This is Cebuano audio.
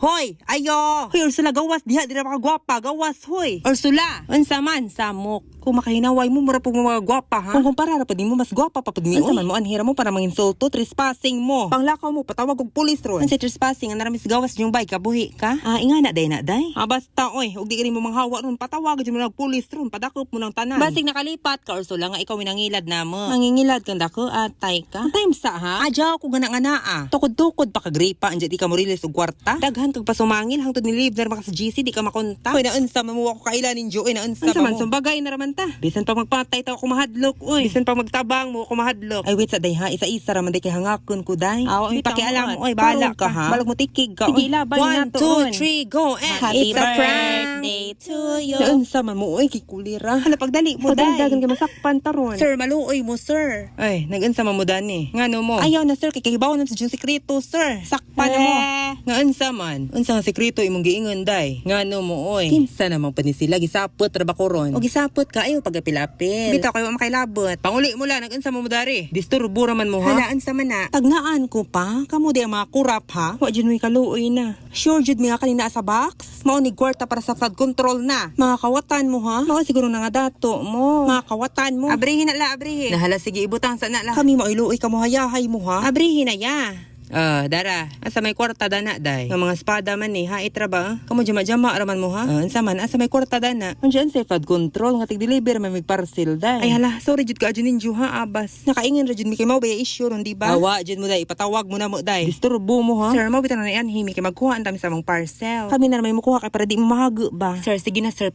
Hoy, ayo! Hoy, Ursula, gawas diha, di na makagwapa, gawas, hoy. Ursula, unsa man, samok. Kung makahinaway mo, mura pug mga gwapa, ha? Kung kumpara ra pud nimo, mas gwapa pa pud mi. Unsa man mo, anhira mo para manginsulto, trespassing mo. Panglakaw mo, patawag og pulis ron. Unsa trespassing, ang naramis gawas yung bay, kabuhi ka? Ah, inga na day na day. Ah, basta, oy, ug di ka mo manghawa ron, patawag jud mo nag pulis ron, padakop mo ng tanan. Basig nakalipat ka, Ursula, nga ikaw minangilad na mo. Mangingilad kang dako, atay ka. Time sa, ha? Adyaw ko gana nga naa. Tukod-tukod pa ka gripa, anja di ka morilis og kwarta. Daghan kag pasumangil hangtod ni live na ka sa GC, di ka makontak. Hoy, naunsa man mo ako kaila ninyo, oy, naunsa Unsa man, sumbagay na raman ta. Bisan pa magpatay ta ako mahadlok, oy. Bisan pa magtabang mo ako mahadlok. Ay, wait sa day ha, isa-isa raman day kay hangakon ko day. Aw, Ay, bitaw pakialam, mo, oy, bahala karon ka ha. Balag mo tikig ka. Sige, Oy. ilabay One, na to, two, on. three, go and Happy it's a prank. birthday to you. Naunsa man mo, oy, kikulira. Hala, pagdali mo, day. Pagdagdagan kay masakpan taron. Sir, maluoy mo, sir. Ay, nag-unsa man mo dani. Ngano mo? Ayaw na, sir, kay kahibaw na sa diyong sekreto, sir. Sakpan na mo. Eh. Nga unsa man? Unsa nga sekreto imong giingon day? Ngano mo, oy? Kinsa naman pa ni sila gisapot ra ba ko ron? O gisapot ka ayo pagapilapil. Bitaw kayo makailabot. Panguli mo la, nag-unsa mo mo dari? Disturbo ra man mo ha. Hala, unsa man na? Tagnaan ko pa. Kamo di ang mga kurap ha. Wa jud mo'y kaluoy na. Sure jud mi nga kanina sa box. Mao ni kwarta para sa flood control na. Mga kawatan mo ha. Mao siguro na nga dato mo. Mga kawatan mo. Abrihin na la, abrihin. Nahala sige ibutang sa na la. Kami mailuoy ka mo hayahay mo ha. Abrihin na ya. Ah, dara. Asa may kwarta dana day? Nga mga espada man ni, ha itra ba? Kamo jama-jama raman mo ha? Ah, unsa man asa may kwarta dana? Unsa sa flood control nga tig-deliver may mig parcel day. Ay hala, sorry jud ka adyo ninyo ha, abas. Nakaingon ra jud mi kay mao ba issue ron di ba? Awa jud mo day, ipatawag mo na mo day. Disturbo mo ha. Sir, mao bitaw na yan himi kay magkuha ang dami sa among parcel. Kami na may mukuha kay para di mo mahago ba. Sir, sige na sir,